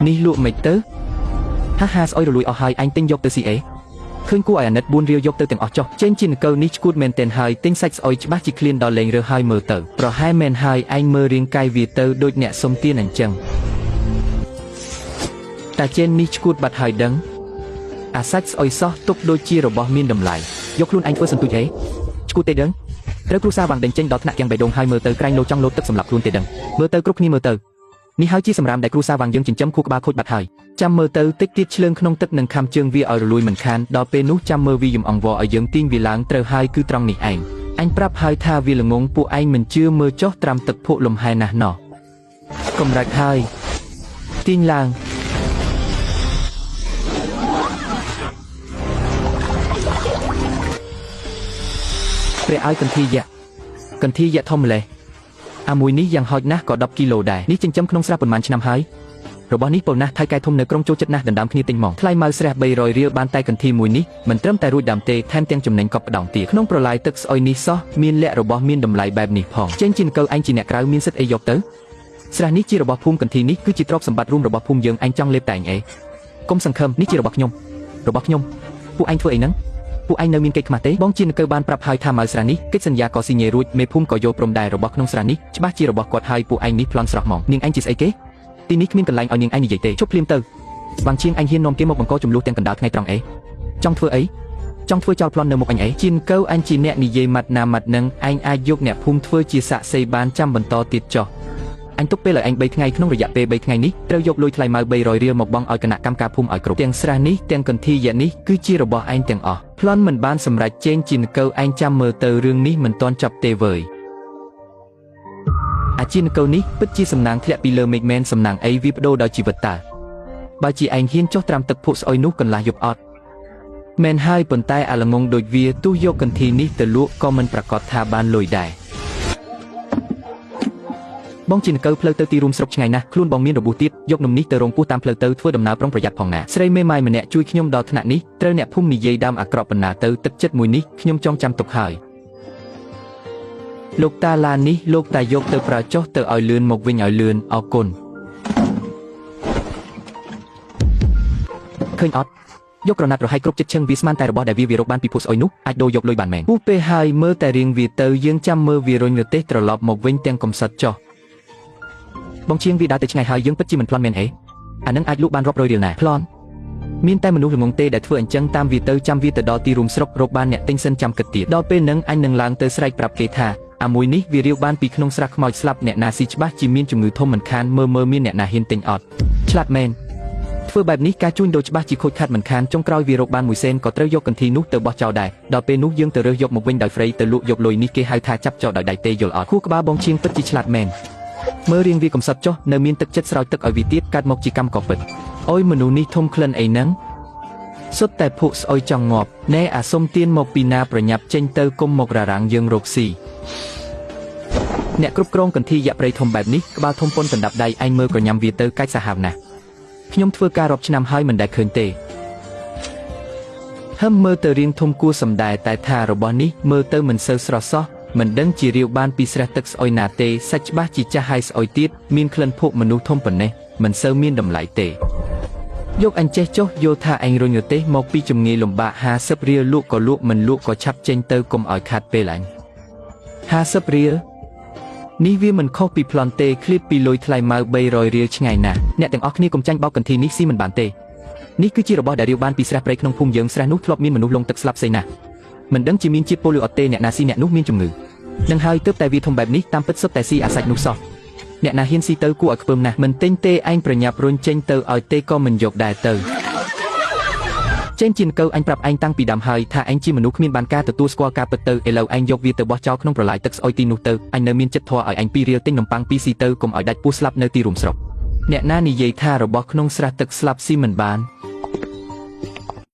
នេះលក់មិនទៅហាហាស្អុយរលួយអស់ហើយអញទិញយកទៅស៊ីអេឃើញគួរឲ្យអាណិត4រៀលយកទៅទាំងអស់ចុះចេញជានកូវនេះឈួតមែនទែនហើយទិញសាច់ស្អុយច្បាស់ជាឃ្លានដល់លេងរើហើយមើលទៅប្រហែលមែនហើយឯងមើលរាងកាយវាទៅដូចអ្នកសុំទានអញ្ចឹងតាចេននេះឈួតបាត់ហើយដឹងអាសាច់ស្អុយសោះទុកដូចជារបស់មានតម្លៃយកខ្លួនឯងធ្វើសន្ទូចហេឈួតទេដឹងត្រូវគ្រូសាវ៉ាងដេញចេញដល់ថ្នាក់ទាំងបេះដូងហើយមើលទៅក្រែងលោចង់លោតទឹកសម្រាប់ខ្លួនទេដឹងមើលទៅគ្រប់គ្នាមើលទៅនេះហើយជាសម្រាមដែលគ្រូសាវ៉ាងយើងចិញ្ចឹមខួរក្បាលខូចបាត់ហើយចាំមើលទៅតិចទៀតឆ្លើងក្នុងទឹកនឹងខំជើងវាឲ្យរលួយមិនខានដល់ពេលនោះចាំមើលវាយំអង្វរឲ្យយើងទាញវាឡើងត្រូវហើយគឺត្រង់នេះឯងអញប្រាប់ហើយថាវាល្ងងពួកឯងមិនជឿមើលចុះត្រាំទឹកភក់លំហែណាស់ណោះកម្រិចហើយទាញឡើងព្រះឲ្យកន្ធីយៈកន្ធីយៈធំម្លេះអាមួយនេះយ៉ាងហោចណាស់ក៏10គីឡូដែរនេះចិញ្ចឹមក្នុងស្រះប៉ុន្មានឆ្នាំហើយរបស់នេះប៉ុណ្ណាថៃកែធំនៅក្រុងចូលចិត្តណាស់ដណ្ដើមគ្នាទិញមកថ្លៃម៉ៅស្រះ300រៀលបានតែកន្ធីមួយនេះមិនត្រឹមតែរួចដើមទេថែមទាំងចំណេញកប់ក្តោងទៀតក្នុងប្រឡាយទឹកស្អុយនេះសោះមានលក្ខរបស់មានតម្លៃបែបនេះផងចេញជានកូវឯងជាអ្នកក្រៅមានសិទ្ធិអីយកទៅស្រះនេះជារបស់ភូមិកន្ធីនេះគឺជាទ្រព្យសម្បត្តិរួមរបស់ភូមិយើងឯងចង់លេបតែឯងអីកុំសង្ឃឹមនេះជារបស់ខ្ញុំរបស់ខ្ញុំពួកឯងធ្វើអីហ្នឹងពួកឯងនៅមានកិច្ចខ្មាស់ទេបងជានកូវបានប្រាប់ហើយថាម៉ៅស្រះនេះកិច្ចសន្យាក៏ស៊ីញេរួចមេភូមិក៏យល់ព្រមដែររបស់ក្នុងស្រះនេះច្បាស់ជារបស់គាត់ហើយពួកឯងនេះប្លន់ស្រស់ហ្មងនាងឯងជាស្អីគេទីនេះគ្មានកន្លែងឲ្យនាងឯងនិយាយទេជប់ភ្លាមទៅវ៉ាងឈៀងឯងហ៊ាននាំគេមកបង្កចំនួនទាំងកណ្ដាលថ្ងៃត្រង់អីចង់ធ្វើអីចង់ធ្វើចោលប្លន់នៅមុខអញអីជានកូវអញជាអ្នកនិយាយម៉ាត់ណាម៉ាត់នឹងឯងអាចយកអ្នកភូមិធ្វើជាសាក់សីបានចាំបន្តទៀតចុះអញទុកពេលឲ្យឯង3ថ្ងៃក្នុងរយៈពេល3ថ្ងៃនេះត្រូវយកលុយថ្លៃម៉ៅ300រៀលមកបង់ឲ្យគណៈកម្មការភូមិឲ្យគ្រប់ទាំងស្រះនេះទាំងកន្ធីយៈនេះគឺជារបស់ឯងទាំងអស់ប្លន់មិនបានសម្រេចចេញជានកូវឯងចាំមើលទៅរឿងនេះមិនទាន់ចប់ទេវើយអាជានកូវនេះពិតជាសំណាងធ្លាក់ពីលើមេឃមែនសំណាងអីវាបដូរដល់ជីវិតតើបើជាឯងហ៊ានចុះត្រាំទឹកភក់ស្អុយនោះកន្លះយប់អត់មែនហើយប៉ុន្តែអាល្ងងដូចវាទោះយកកន្ធីនេះទៅលក់ក៏មិនប្រកាសថាបានលុយដែរបងជានកូវផ្លូវទៅទីរួមស្រុកឆ្ងាយណាស់ខ្លួនបងមានរបួសទៀតយកនំនេះទៅរងពោះតាមផ្លូវទៅធ្វើដំណើរប្រុងប្រយ័ត្នផងណាស្រីមេម៉ាយម្នាក់ជួយខ្ញុំដល់ថ្នាក់នេះត្រូវអ្នកភូមិនិយាយដើមអាក្រក់ប៉ុណ្ណាទៅទឹកចិត្តមួយនេះខ្ញុំចងចាំទុកហើយលោកតាឡាននេះលោកតាយកទៅប្រើចុះទៅឲ្យលឿនមកវិញឲ្យលឿនអរគុណឃើញអត់យកក្រណាត់រហែកគ្រប់ចិត្តឈឹងវាស្មានតែរបស់ដែលវារកបានពីភក់ស្អុយនោះអាចដូរយកលុយបានមែនពូពេលហើយមើលតែរៀងវាទៅយើងចាំមើលវារុញរទេះត្រឡប់មកវិញទាំងកំសត់ចុះបងឈៀងវាដើរទៅឆ្ងាយហើយយើងពិតជាមិនប្លន់មែនហេអានឹងអាចលក់បានរាប់រយរៀលណាប្លន់មានតែមនុស្សល្ងងទេដែលធ្វើអញ្ចឹងតាមវាទៅចាំវាទៅដល់ទីរួមស្រុករកបានអ្នកទិញសិនចាំគិតទៀតដល់ពេលនឹងអញនឹងឡើងទៅស្រែកប្រាប់គេថាអាមួយនេះវារាវបានពីក្នុងស្រះខ្មោចស្លាប់អ្នកណាស៊ីច្បាស់ជាមានជំងឺធំមិនខានមើលមើលមានអ្នកណាហ៊ានទិញអត់ឆ្លាតមែនធ្វើបែបនេះការជួញដូរច្បាស់ជាខូចខាតមិនខានចុងក្រោយវារកបានមួយសេនក៏ត្រូវយកកន្ធីនោះទៅបោះចោលដែរដល់ពេលនោះយើងទៅរើសយកមកវិញដោយហ្វ្រីទៅលក់យកលុយនេះគេហៅថាចាប់ចោលដោយដៃទេយល់អត់ខួរក្បាលបងឈៀងពិតជាឆ្លាតមែនមើលរៀងវាកំសត់ចុះនៅមានទឹកចិត្តស្រោចទឹកឲ្យវាទៀតកាត់មកជាកម្មក៏ពិតអូយមនុស្សនេះធំក្លិនអីហ្នឹងសុទ្ធតែភក់ស្អុយចង់ងាប់ណែអាសុំទៀនមកពីណាប្រញាប់ចេញទៅគុំមកររាំងយើងរកស៊ីអ្នកគ្រប់គ្រងកន្ធីយៈព្រៃធំបែបនេះក្បាលធំប៉ុនកណ្ដាប់ដៃឯងមើលក្រញ៉ាំវាទៅកាច់សាហាវណាស់ខ្ញុំធ្វើការរាប់ឆ្នាំហើយមិនដែលឃើញទេហឹមមើលទៅរៀងធំគួរសំដែតែថារបស់នេះមើលទៅមិនសូវស្រស់សោះមិនដឹងជារាវបានពីស្រះទឹកស្អុយណាទេសាច់ច្បាស់ជាចាស់ហើយស្អុយទៀតមានក្លិនភក់មនុស្សធំប៉ុណ្ណេះមិនសូវមានតម្លៃទេយកអញចេះចុះយល់ថាឯងរុញរទេះមកពីជំងឺលំបាក50រៀលលក់ក៏លក់មិនលក់ក៏ឆាប់ចេញទៅកុំឲ្យខាត់ពេលអញ50រៀលនេះវាមិនខុសពីប្លន់ទេឃ្លាតពីលុយថ្លៃម៉ៅ300រៀលឆ្ងាយណាស់អ្នកទាំងអស់គ្នាកុំចាញ់បោកកន្ធីនេះស៊ីមិនបានទេនេះគឺជារបស់ដែលរាវបានពីស្រះព្រៃក្នុងភូមិយើងស្រះនោះធ្លាប់មានមនុស្សលងទឹកស្លាប់ស្អីណាស់មិនដឹងជាមានជាតិពុលឬអត់ទេអ្នកណាស៊ីអ្នកនោះមានជំងឺនឹងហើយទើបតែវាធំបែបនេះតាមពិតសុទ្ធតែស៊ីអាសាច់នោះសោះអ្នកណាហ៊ានស៊ីទៅគួរឲ្យខ្ពើមណាស់មិនទិញទេឯងប្រញាប់រុញចេញទៅឲ្យទេក៏មិនយកដែរទៅចេញជានកូវអញប្រាប់ឯងតាំងពីដើមហើយថាឯងជាមនុស្សគ្មានបានការទទួលស្គាល់ការពិតទៅឥឡូវឯងយកវាទៅបោះចោលក្នុងប្រឡាយទឹកស្អុយទីនោះទៅអញនៅមានចិត្តធម៌ឲ្យឯង2រៀលទិញនំប៉័ង2ស៊ីទៅកុំឲ្យដាច់ពោះស្លាប់នៅទីរួមស្រុកអ្នកណានិយាយថារបស់ក្នុងស្រះទឹកស្លាប់ស៊ីមិនបាន